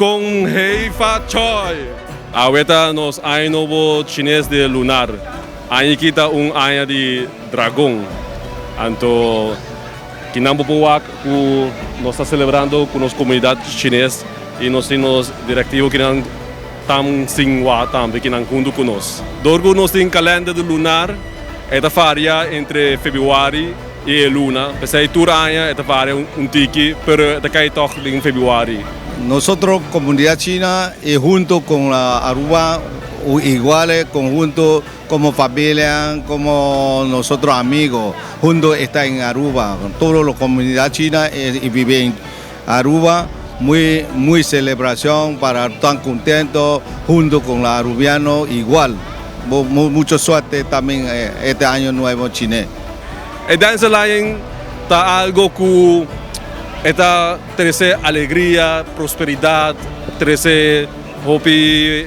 Kong Hei Fa Choi! Awe ta nos Aña Nobo Chines di Lunar. Aña aki ta un aña di dragon. Anto kinan bo por wak ku nos ta selebrando ku nos komunidat chines i nos tin nos direktivo kinan Tam sin wak tambe kinan huntu ku nos. Dor ku nos tin kalender di lunar e ta varia entre februari i e luna. P'esei tur aña e ta varia un tiki pero e ta kai tòg den februari. Nosotros comunidad china y hunto con la Aruba iguales conjunto como familia como nosotros amigos junto está en Aruba todo la comunidad china y vive en Aruba muy muy celebracion para tan contento hunto con la arubiano igual mucho suerte también este año nuevo chine. E Dance Lion ta algo cu e ta trece alegria, prosperidad, trece hopi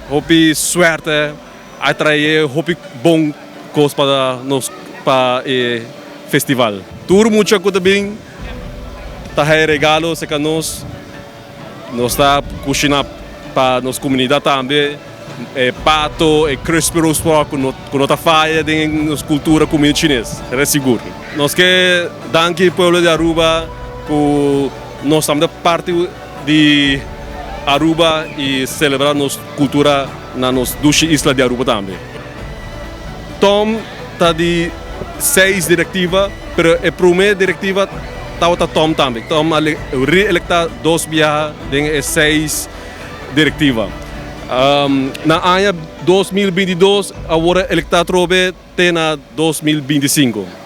hopi suerte, a trae hopi bon cos pa nos pa e festival. Tur mucha cu ta bin Ta haña regalo serka nos. Nos ta kushiná pa nos komunidat tambe. E pato, e crispy roast pork ku no ku no ta faya den nos kultura kumida chines, esei sigur. Nos ke danki pueblo di Aruba ku nos tambe ta parti di Aruba i selebrá nos kultura na nos dushi isla di Aruba tambe. Tom ta di seis direktiva, pero e promé direktiva tabata Tom tambe. Tom a reelektá dos biaha den e seis direktiva. Na aña 2022 a wòrdu elektá atrobe te na 2025.